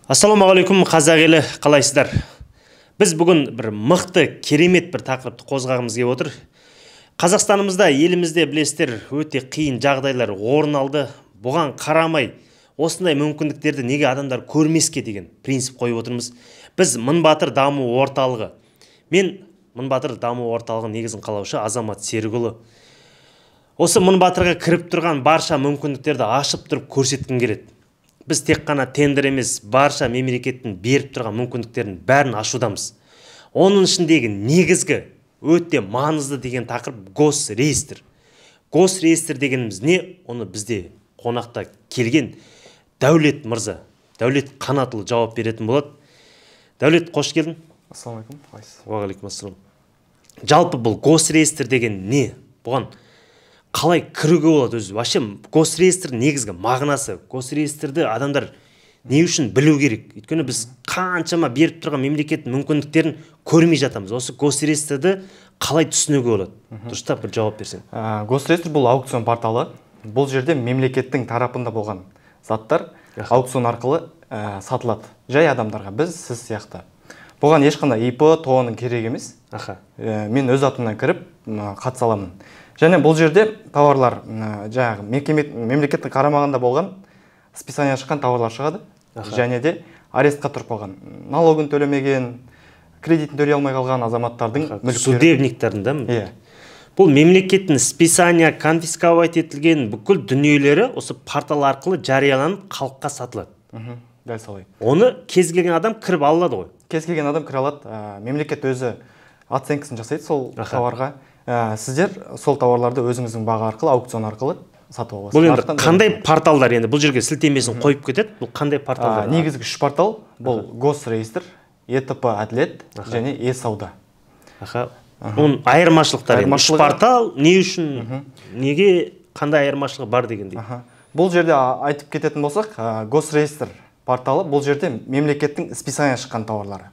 Ассалаумағалейкум, қазақ елі, қалайсыздар? Біз бүгін бір мықты, керемет бір тақырыпты қозғағымыз келіп отыр. Қазақстанымызда, елімізде, білесіздер, өте қиын жағдайлар орын алды. Бұған қарамай, осындай мүмкіндіктерді неге адамдар көрмеске деген принцип қойып отырмыз. Біз Мыңбатыр даму орталығы. Мен Мыңбатыр даму орталығының негізін қалаушы Азамат Серікұлы. Осы Мыңбатырға кіріп тұрған барша мүмкіндіктерді ашып тұрып көрсеткім келеді. Біз тек қана тендер емес, барша мемлекеттің беріп тұрған мүмкіндіктерін бәрін ашудамыз. Оның ішіндегі негізгі, өте маңызды деген тақырып госреестр. Госреестр дегеніміз не? Оны бізде қонақта келген Дәулет мырза, Дәулет Қанатұлы жауап беретін болады. Дәулет, қош келдің. Ассалаумағалейкум, қалайсыз? Уағалейкум ассалам. Жалпы бұл госреестр деген не? Бұған қалай кіруге болады өзі? Вообще госреестр негізгі мағынасы, госреестрді адамдар не үшін білу керек? Өйткені біз қаншама беріп тұрған мемлекеттің мүмкіндіктерін көрмей жатамыз. Осы госреестрді қалай түсінуге болады? Дұрыстап бір жауап берсең. Госреестр бұл аукцион порталы. Бұл жерде мемлекеттің тарапында болған заттар аукцион арқылы сатылады. Жай адамдарға, біз, сіз сияқты. Бұған ешқандай ИП, ТОО-ның керек емес. Мен өз атымнан кіріп қатыса аламын. Және бұл жерде тауарлар, жаңағы мемлекеттің қарамағында болған списание шыққан тауарлар шығады. Және де арестқа тұрып қалған, налогын төлемеген, кредитін төлей алмай қалған азаматтардың мүліктері. Судебниктердің, да? Иә. Бұл мемлекеттің списание, конфисковать етілген бүкіл дүниелері осы портал арқылы жарияланып халыққа сатылады. Дәл солай. Оны кез келген адам кіріп ала алады ғой. Кез келген адам кіре алады. Мемлекет өзі оценкасын жасайды сол тауарға. Сіздер сол тауарларды өзіңіздің баға арқылы, аукцион арқылы сатып аласыз. Бұл енді қандай порталдар енді? Бұл жерге сілтемесін қойып кетеді. Бұл қандай порталдар? Негізгі үш портал. Бұл госреестр, ЕТП әділет және е-сауда. Оның айырмашылықтары енді. Үш портал не үшін, неге, қандай айырмашылығы бар дегендей. Бұл жерде айтып кететін болсақ, госреестр порталы бұл жерде мемлекеттің списание шыққан тауарлары.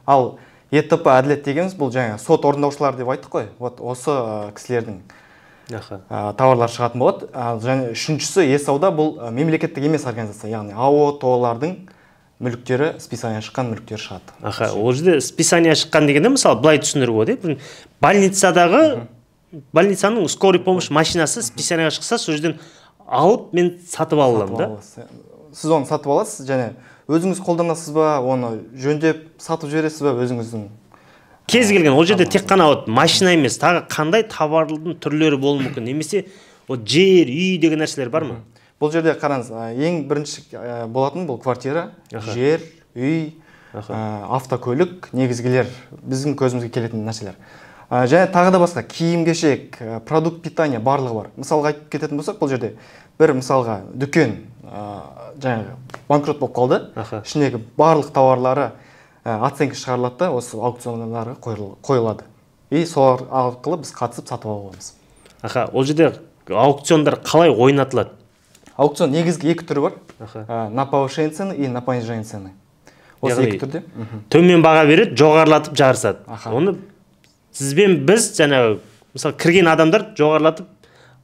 Ал ЕТП әділет дегеніміз бұл жаңа сот орындаушылар деп айттық қой. Вот осы кісілердің тауарлар шығатын болады. Және үшіншісі е-сауда, бұл мемлекеттік емес организация, яғни АО, ТОО-лардың мүліктері, списание шыққан мүліктері шығады. Ол жерде списание шыққан дегенде, мысалы, былай түсіндіруге болады, больницадағы, больницаның скорый помощь машинасы списаниеға шықса, сол жерден алып мен сатып ала аламын, да? Сіз оны сатып аласыз және өзіңіз қолданасыз ба, оны жөндеп сатып жібересіз ба, өзіңіздің кез келген. Ол жерде тек қана вот машина емес, тағы қандай товарлардың түрлері болуы мүмкін, немесе вот жер, үй деген нәрселер бар ма? Бұл жерде қараңыз, ең бірінші болатын бұл квартира, жер, үй, автокөлік, негізгілер, біздің көзімізге келетін нәрселер. Және тағы да басқа киім-кешек, продукт питания барлығы бар. Мысалға айтып кететін болсақ, бұл жерде бір мысалға дүкен жаңағы банкрот болып қалды. Ішіндегі барлық тауарлары оценка шығарылады да, осы аукциондарға қойылады. И солар арқылы біз қатысып сатып аламыз. Ол жерде аукциондар қалай ойнатылады? Аукцион негізгі екі түрі бар. На повышение цены и на понижение цены. Осы екі түрде. Төмен баға береді, жоғарылатып жарысады. Оны сізбен біз, жаңағы, мысалы, кірген адамдар жоғарылатып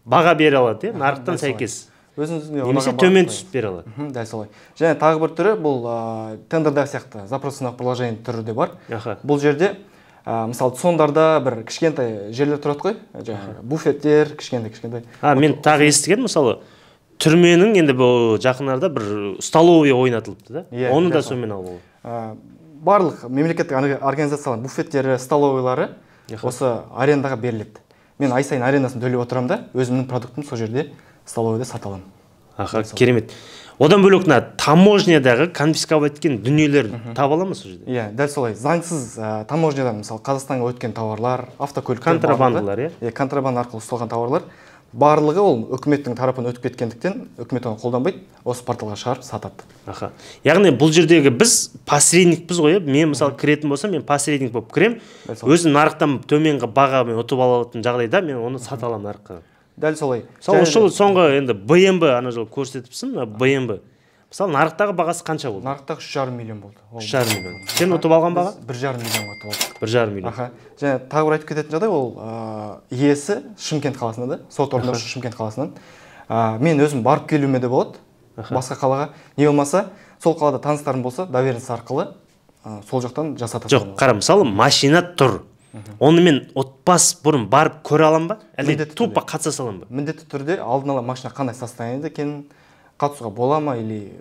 баға бере алады, нарықтан сәйкес. Өзіңізге немесе төмен түсіп бере алады. Дәл солай. Және тағы бір түрі бұл тендердағы сияқты запрос на предложение түрі де бар. Бұл жерде, мысалы, цондарда бір кішкентай жерлер тұрады ғой, жаңағы буфеттер, кішкентай-кішкентай. Мен тағы естіген, мысалы, түрменің енді бұл жақын арада бір столовый ойнатылыпты, да? Оны да сонымен алуға болады. Барлық мемлекеттік организациялар буфеттері, столовыйлары осы арендаға беріледі. Мен ай сайын арендасын төлеп отырамын да, өзімнің продуктым сол жерде столовыйда сата аламын. Керемет. Одан бөлек мына таможнядағы конфисковать еткен дүниелер таба аламыз сол жерде? Иә, дәл солай. Заңсыз таможнядан, мысалы, Қазақстанға өткен тауарлар, автокөліктер, контрабандалар, иә? Иә, контрабанда арқылы ұсталған тауарлар барлығы ол үкіметтің тарапынан өтіп кеткендіктен үкімет оны қолданбайды, осы порталға шығарып сатады. Яғни бұл жердегі біз посредникпіз ғой, мен мысалы кіретін болсам, мен посредник болып кірем, өзім нарықтан төменгі бағамен ұтып алатын жағдайда мен оны сата аламын нарыққа. Дәл солай. Мысалы, осы соңғы енді BMW ана жолы көрсетіпсің, мына BMW. Мысалы, нарықтағы бағасы қанша болды? Нарықтағы 3,5 миллион болды. 3,5 миллион. Сен ұтып алған баға? 1,5 миллионға ұтып алдық. 1,5 миллион. Және тағы бір айтып кететін жағдай, ол иесі Шымкент қаласында да, сот орындаушы Шымкент қаласынан. Мен өзім барып келуіме де болады. Басқа қалаға, не болмаса сол қалада таныстарым болса, доверенность арқылы сол жақтан жасата. Жоқ, қара, мысалы, машина тұр. Оны мен отбас бұрын барып көре аламын ба? Әлде тупо қатыса саламын ба? Міндетті түрде алдын ала машина қандай состояниеде екенін, қатысуға бола ма или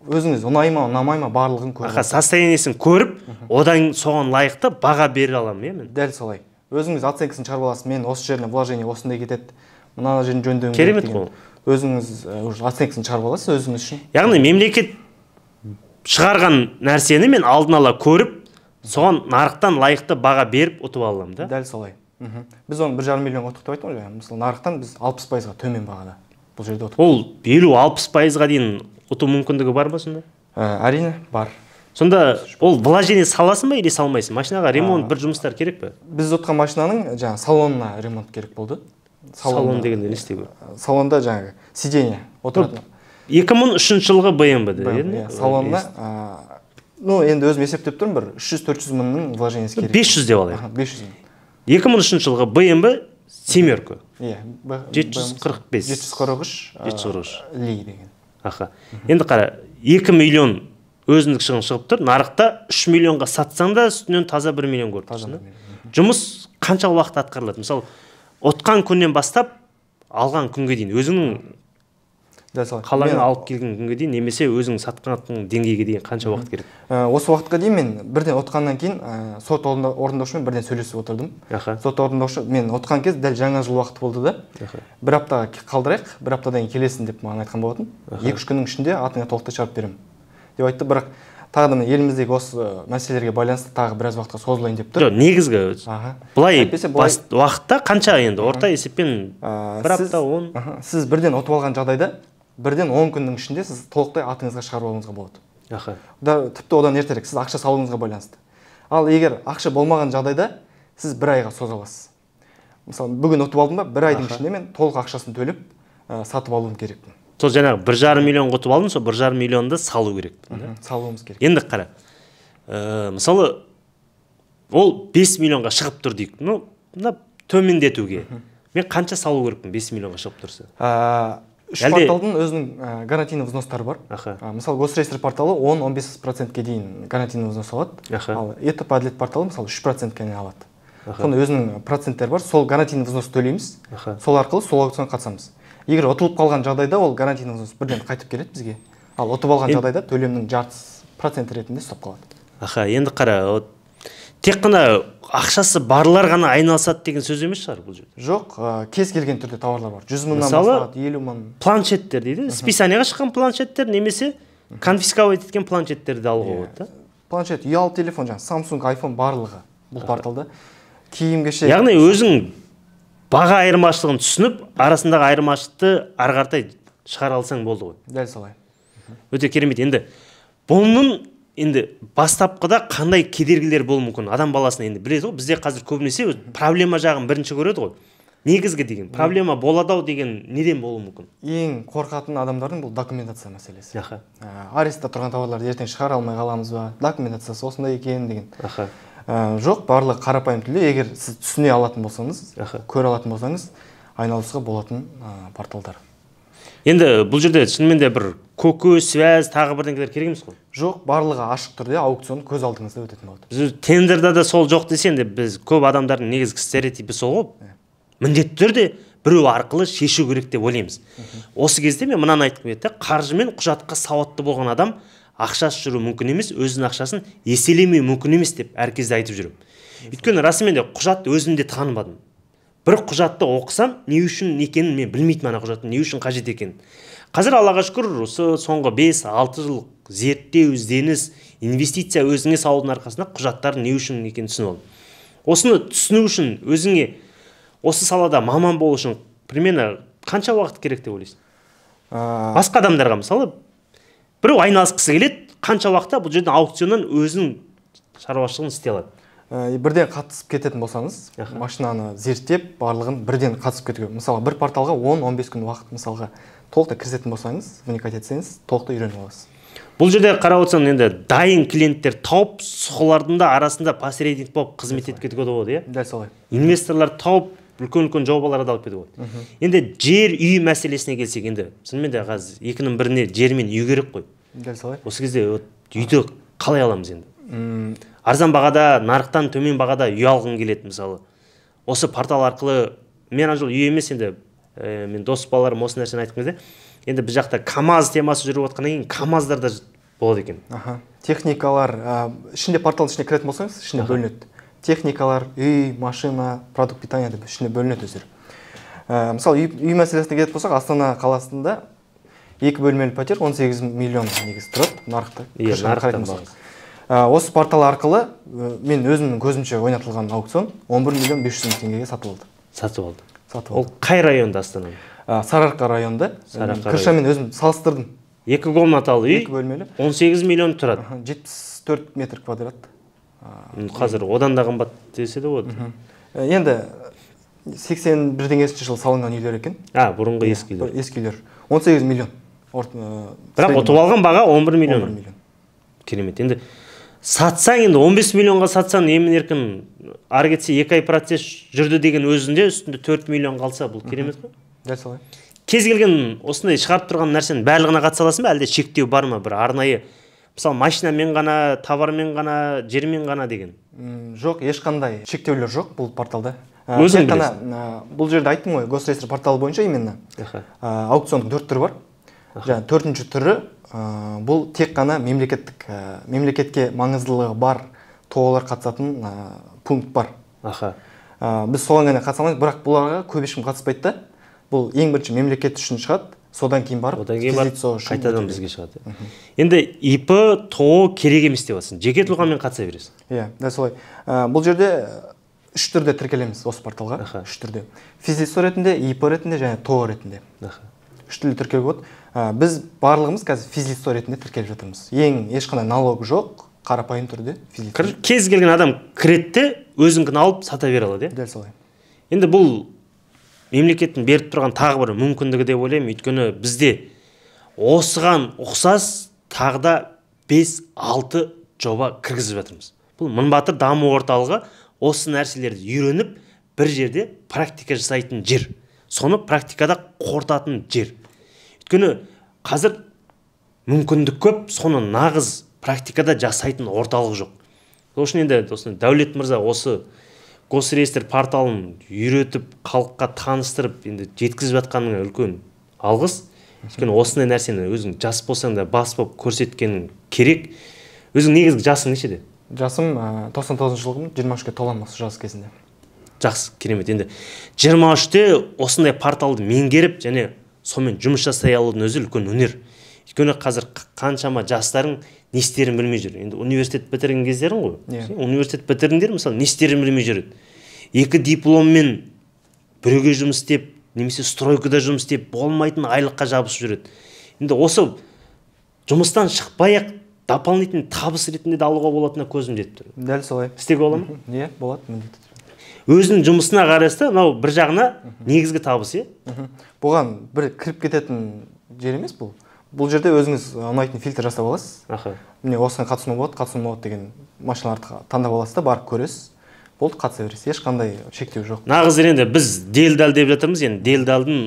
өзіңіз ұнай ма, ұнамай ма, барлығын көріп. Аха, состояниесін көріп, одан соған лайықты баға бере аламын, иә мен? Дәл солай. Өзіңіз оценкасын шығарып аласыз. Мен осы жеріне вложение осындай кетеді, мына жерін жөндеуім керек. Керемет қой. Өзіңіз уже оценкасын шығарып аласыз өзіңіз үшін. Яғни мемлекет шығарған нәрсені мен алдын ала көріп, соған нарықтан лайықты баға беріп ұтып аламын да? Дәл солай. Біз оны 1,5 миллионға ұттық деп айттым ғой жаңа. Мысалы, нарықтан біз 60%-ға төмен бағада бұл жерде ұттық. Ол 50-60%-ға дейін ұту мүмкіндігі бар ма сонда? Әрине, бар. Сонда ол вложение саласың ба или салмайсың? Машинаға ремонт, бір жұмыстар керек пе? Біз ұтқан машинаның жаңа салонына ремонт керек болды. Салон дегенде не істеу керек? Салонда жаңағы сиденье отыратын. 2003 жылғы BMW иә, салонына, ну, енді өзім есептеп тұрмын, бір 300-400 мыңның вложениесі керек. 500 деп алайық. 500 мың. 2003 жылғы BMW семерка. Иә. 745. 743. 743. Ли деген. Аха. Енді қара, 2 миллион өзіндік шығын шығып тұр. Нарықта 3 миллионға сатсаң да үстінен таза 1 миллион көріп тұрсың. Жұмыс қанша уақыт атқарылады? Мысалы, ұтқан күннен бастап алған күнге дейін, өзіңнің қалаңа алып келген күнге дейін, немесе өзің сатқан деңгейге дейін қанша уақыт керек? Осы уақытқа дейін мен бірден ұтқаннан кейін сот орындаушымен бірден сөйлесіп отырдым. Сот орындаушы мен ұтқан кез дәл жаңа жыл уақыты болды да. Бір аптаға қалдырайық, бір аптадан кейін келесің деп маған айтқан болатын. 2-3 күннің ішінде атыңа толықтай шығарып беремін деп айтты. Бірақ тағы да еліміздегі осы мәселелерге байланысты тағы біраз уақытқа созылайын деп тұр. Жоқ, негізгі былай уақытта қанша енді орта есеппен бір апта 10. Сіз бірден ұтып алған жағдайда бірден 10 күннің ішінде сіз толықтай атыңызға шығарып алуыңызға болады. Тіпті одан ертерек сіз ақша салуыңызға байланысты. Ал егер ақша болмаған жағдайда сіз бір айға соза аласыз. Мысалы, бүгін ұтып алдым ба, бір айдың ішінде мен толық ақшасын төлеп сатып алуым керекпін. Сол жаңағы 1,5 миллион ұтып алдым, сол 1,5 миллионды салу керекпін. Салуымыз керек. Енді қара, мысалы, ол 5 миллионға шығып тұр дейік. Ну, мына төмендетуге. Мен қанша салу керекпін 5 миллионға шығып тұрса? Үш порталдың өзінің гарантийный взностары бар. Мысалы, Госреестр порталы 10-15%-ке дейін гарантийный взнос алады. Ал ЕТП Әділет порталы, мысалы, 3%-ке алады. Сонда өзінің проценттері бар. Сол гарантийный взнос төлейміз. Сол арқылы сол аукционға қатысамыз. Егер ұтылып қалған жағдайда ол гарантийный взнос бірден қайтып келеді бізге. Ал ұтып алған жағдайда төлемнің жартысы процент ретінде ұстап қалады. Аха, енді қара, тек қана ақшасы барлар ғана айналысады деген сөз емес шығар бұл жерде. Жоқ, кез келген түрде тауарлар бар. 100 мыңнан басталады, 50 мың. Планшеттер дейді. Списанияға шыққан планшеттер немесе конфисковать еткен планшеттерді алуға болады, да? Планшет, ұялы телефон, жаңа Samsung, iPhone барлығы бұл порталда. Киім-кешек. Яғни өзің баға айырмашылығын түсініп, арасындағы айырмашылықты ары қаратай шығара алсаң болды ғой. Дәл солай. Өте керемет. Енді бұның енді бастапқыда қандай кедергілер болуы мүмкін? Адам баласына енді біледі ғой, бізде қазір көбінесе проблема жағын бірінші көреді ғой. Негізгі деген проблема болады ау деген неден болуы мүмкін? Ең қорқатын адамдардың бұл документация мәселесі. Арестте тұрған тауарларды ертең шығара алмай қаламыз ба? Документациясы осындай екен деген. Жоқ, барлығы қарапайым түрде, егер сіз түсіне алатын болсаңыз, көре алатын болсаңыз, айналысуға болатын порталдар. Енді бұл жерде шынымен де бір көкө, связь, тағы бірдеңелер керек емес қой? Жоқ, барлығы ашық түрде аукцион көз алдыңызда өтетін болады. Біз тендерда да сол жоқ десе, енді біз көп адамдардың негізгі стереотипі сол ғой. Міндетті түрде біреу арқылы шешу керек деп ойлаймыз. Осы кезде мен мынаны айтқым келеді, қаржы мен құжатқа сауатты болған адам ақшасы жүру мүмкін емес, өзінің ақшасын еселемеу мүмкін емес деп әр кезде айтып жүремін. Өйткені расымен де құжат өзімде танымадым. Бір құжатты оқысам, не үшін екенін мен білмейтінмін, ана құжаттың не үшін қажет екенін. Қазір Аллаға шүкір, осы соңғы 5-6 жыл зерттеу, ізденіс, инвестиция өзіңе салудың арқасында құжаттардың не үшін екенін түсініп алдым. Осыны түсіну үшін, өзіңе осы салада маман болу үшін примерно қанша уақыт керек деп ойлайсың? Басқа адамдарға мысалы біреу айналысқысы келеді, қанша уақытта бұл жерден аукционнан өзінің шаруашылығын істей алады? Бірден қатысып кететін болсаңыз, машинаны зерттеп, барлығын бірден қатысып кетуге. Мысалы, бір порталға 10-15 күн уақыт мысалға толықтай кірісетін болсаңыз, вникать етсеңіз, толықтай үйреніп аласыз. Бұл жерде қарап отырсаң, енді дайын клиенттер тауып, солардың да арасында посредник болып қызмет етіп кетуге болады, иә? Дәл солай. Инвесторлар тауып, Үлкен-үлкен жобаларға да алып кетуге болады. Енді жер үй мәселесіне келсек, енді шынымен де қазір екінің біріне жер мен үй керек қой. Дәл солай. Осы кезде үйді қалай аламыз енді? Арзан бағада, нарықтан төмен бағада үй алғың келеді мысалы. Осы портал арқылы мен ана жолы үй емес енді, мен дос балаларым осы нәрсені айтқан кезде, енді біз жақта КАМАЗ темасы жүріп жатқаннан кейін КАМАЗдар да болады екен. Аха. Техникалар, ішінде порталдың ішіне кіретін болсаңыз, ішінде бөлінеді. Техникалар, үй, машина, продукт питания деп ішінде бөлінеді өздері. Мысалы, үй мәселесіне келетін болсақ, Астана қаласында 2 бөлмелі пәтер 18 миллион негізі тұрады нарықта. Иә, нарықтан бағасы. Осы портал арқылы мен өзімнің көзімше ойнатылған аукцион 11 миллион 500 мың теңгеге сатып алды. Сатып алды. Сатып Ол алды. Қай районда Астананың? Сарыарқа районында. Сарыарқа Крышамен өзім салыстырдым. 2 комнаталы үй. 2 бөлмелі. 18 миллион тұрады. 74 метр квадрат. Қазір одан да қымбат десе де болады. Енді 81 бірдеңесінші жылы салынған үйлер екен. Бұрынғы ескі үйлер. Ескі үйлер. 18 миллион. Бірақ ұтып алған баға 11 миллион. 11 миллион. Керемет. Енді сатсаң, енді 15 миллионға сатсаң, емін еркін ары кетсе 2 ай процесс жүрді деген өзінде үстінде 4 миллион қалса, бұл керемет қой. Дәл солай. Кез келген осындай шығарып тұрған нәрсенің барлығына қатыса аласың ба, әлде шектеу бар ма бір арнайы? Мысалы, машинамен ғана, товармен ғана, жермен ғана деген. Жоқ, ешқандай шектеулер жоқ бұл порталда. Өзің Тек қана, бұл жерде айттым ғой, Госреестр порталы бойынша именно. Аукционның 4 түрі бар. Жаңа 4-ші түрі, бұл тек қана мемлекетке маңыздылығы бар ТОО-лар қатысатын пункт бар. Біз соған ғана қатыса алмаймыз, бірақ бұларға көп ешкім қатыспайды да. Бұл ең бірінші мемлекет үшін шығады, содан кейін барып Одан кейін барып физлицо үшін қайтадан өтеді. бізге шығады. Енді ИП, ТОО керек емес деп жатсың. Жеке тұлғамен қатыса бересің. Иә, дәл солай. Бұл жерде 3 түрде тіркелеміз осы порталға. 3 түрде. Физлицо ретінде, ИП ретінде және ТОО ретінде. 3 түрлі тіркелуге болады. Біз барлығымыз қазір физлицо ретінде тіркеліп жатырмыз. Ешқандай налог жоқ, қарапайым түрде физлицо. Кез келген адам кіреді де, өзінікін алып сата бере алады, иә? Дәл солай. Енді бұл мемлекеттің беріп тұрған тағы бір мүмкіндігі деп ойлаймын. Өйткені бізде осыған ұқсас тағы да 5-6 жоба кіргізіп жатырмыз. Бұл Мыңбатыр даму орталығы осы нәрселерді үйреніп, бір жерде практика жасайтын жер. Соны практикада қорытатын жер. Өйткені қазір мүмкіндік көп, соны нағыз практикада жасайтын орталық жоқ. Сол үшін енді осыны Дәулет мырза осы Госреестр порталын үйретіп, халыққа таныстырып, енді жеткізіп жатқаныңа үлкен алғыс. Өйткені осындай нәрсені өзің жас болсаң да бас болып көрсеткенің керек. Өзің негізгі жасың нешеде? Жасым, тоқсан тоғызыншы жылғымын, жиырма үшке толамын осы жас кезінде. Жақсы, керемет. Енді жиырма үште осындай порталды меңгеріп және сонымен жұмыс жасай алудың өзі үлкен өнер. Өйткені қазір қаншама жастарың не істерін білмей жүр. Енді университет бітірген кездерің ғой. Сен университет бітірдіңдер, мысалы, не істерін білмей жүреді. 2 дипломмен біреуге жұмыс істеп, немесе стройкада жұмыс істеп, болмайтын айлыққа жабысып жүреді. Енді осы жұмыстан шықпай-ақ дополнительный табыс ретінде де алуға болатынына көзім жетіп тұр. Дәл солай. Істеуге бола ма? Иә, болады, міндетті түрде. Өзінің жұмысына қарасты, мынау бір жағына негізгі табыс, иә? Бұған бір кіріп кететін жер емес бұл. Бұл жерде өзіңіз ұнайтын фильтр жасап аласыз. Міне осыған қатысуға болады, қатысуға болады деген машиналарды таңдап аласыз да, барып көресіз. Болды, қатыса бересіз. Ешқандай шектеу жоқ. Нағыз енді біз делдал деп жатырмыз. Енді делдалдың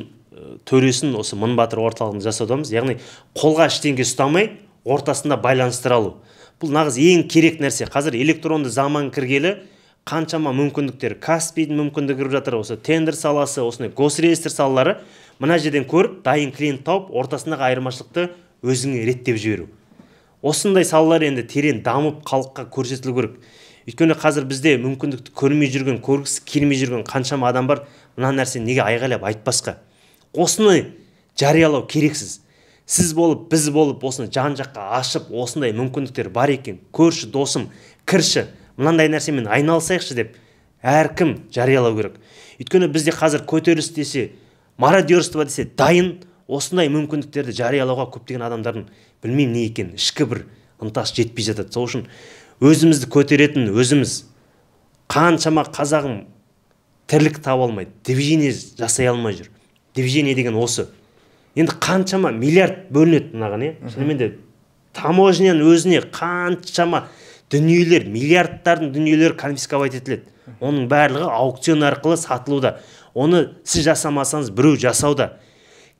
төресін осы Мыңбатыр орталығында жасаудамыз. Яғни қолға ештеңе ұстамай, ортасында байланыстыра алу. Бұл нағыз ең керек нәрсе. Қазір электронды заман кіргелі қаншама мүмкіндіктер, Каспийдің мүмкіндігі кіріп жатыр, осы тендер саласы, осындай госреестр салалары мына жерден көріп, дайын клиент тауып, ортасындағы айырмашылықты өзіңе реттеп жіберу. Осындай салалар енді терең дамып халыққа көрсетілу керек. Өйткені қазір бізде мүмкіндікті көрмей жүрген, көргісі келмей жүрген қаншама адам бар, мына нәрсені неге айғайлап айтпасқа. Осыны жариялау керексіз. Сіз болып, біз болып, осыны жан-жаққа ашып, осындай мүмкіндіктер бар екен, көрші, досым, кірші, мынандай нәрсемен айналысайықшы деп әркім жариялау керек. Өйткені бізде қазір көтеріліс десе, мародерство десе, дайын осындай мүмкіндіктерді жариялауға көптеген адамдардың білмеймін не екенін, ішкі бір ынтасы жетпей жатады. Сол үшін өзімізді көтеретін өзіміз. Қаншама қазағым тірлік таба алмайды, движение жасай алмай жүр. Движение деген осы. Енді қаншама миллиард бөлінеді мынаған, иә? Шынымен де таможняның өзіне қаншама дүниелер, миллиардтардың дүниелері конфисковать етіледі. Оның барлығы аукцион арқылы сатылуда. Оны сіз жасамасаңыз, біреу жасауда.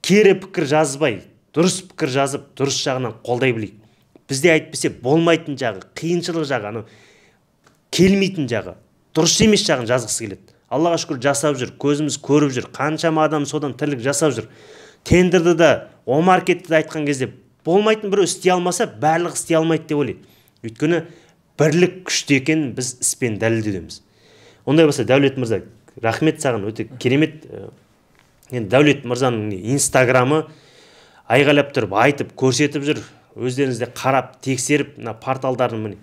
Кері пікір жазбай, дұрыс пікір жазып, дұрыс жағынан қолдай білейік. Бізде әйтпесе болмайтын жағы, қиыншылық жағы, анау келмейтін жағы, дұрыс емес жағын жазғысы келеді. Аллаға шүкір, жасап жүр, көзіміз көріп жүр, қаншама адам содан тірлік жасап жүр. Тендерді да, Омаркетті де айтқан кезде болмайтын, біреу істей алмаса, барлығы істей алмайды деп ойлайды. Өйткені бірлік күшті екенін біз іспен дәлелдеудеміз. Ондай болса, Дәулет мырза, рахмет саған, өте керемет. Енді Дәулет мырзаның инстаграмы айғайлап тұрып, айтып, көрсетіп жүр. Өздеріңіз де қарап, тексеріп, мына порталдардың, міне,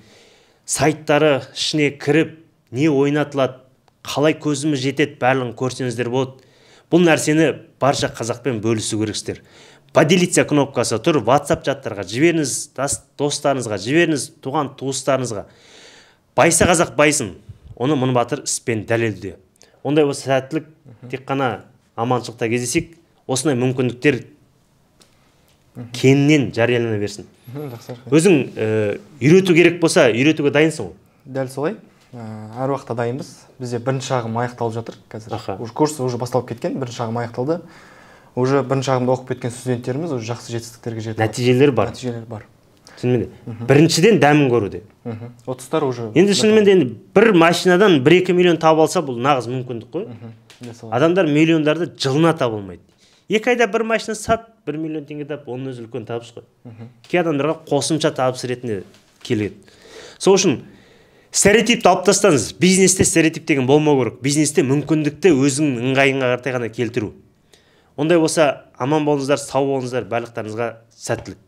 сайттары, ішіне кіріп, не ойнатылады, қалай көзіміз жетеді, барлығын көрсеңіздер болады. Бұл нәрсені барша қазақпен бөлісу керексіздер. «Поделиться» кнопкасы тұр, WhatsApp чаттарға жіберіңіз, достарыңызға жіберіңіз, туған туыстарыңызға. Байса, қазақ байсын, оны Мың Батыр іспен дәлелдеуде. Ондай болса, сәттілік, тек қана аманшылықта кездесейік. Осындай мүмкіндіктер кеңінен жариялана берсін. Жақсы. Өзің үйрету керек болса, үйретуге дайынсың ғой? Дәл солай, әр уақытта дайынбыз. Бізде бірінші ағым аяқталып жатыр қазір. Уже курс уже басталып кеткен, бірінші ағым аяқталды. Уже бірінші ағымда оқып кеткен студенттеріміз уже жақсы жетістіктерге жетіп жатыр. Нәтижелер бар. Нәтижелер бар. Шынымен де, біріншіден, дәмін көруде. Ұтыстар уже. Енді шынымен де, енді бір машинадан 1-2 миллион таба алса, бұл нағыз мүмкіндік қой. Дәл солай. Адамдар миллиондарды жылына таба алмайды. 2 айда бір машина сат, 1 миллион теңге тап, оның өзі үлкен табыс қой. Кей адамдарға қосымша табыс ретінде келеді. Сол үшін стереотипті алып тастаңыз. Бизнесте стереотип деген болмау керек. Бизнесте мүмкіндікті өзіңнің ыңғайыңа қарай ғана келтіру. Ондай болса, аман болыңыздар, сау болыңыздар, барлықтарыңызға сәттілік.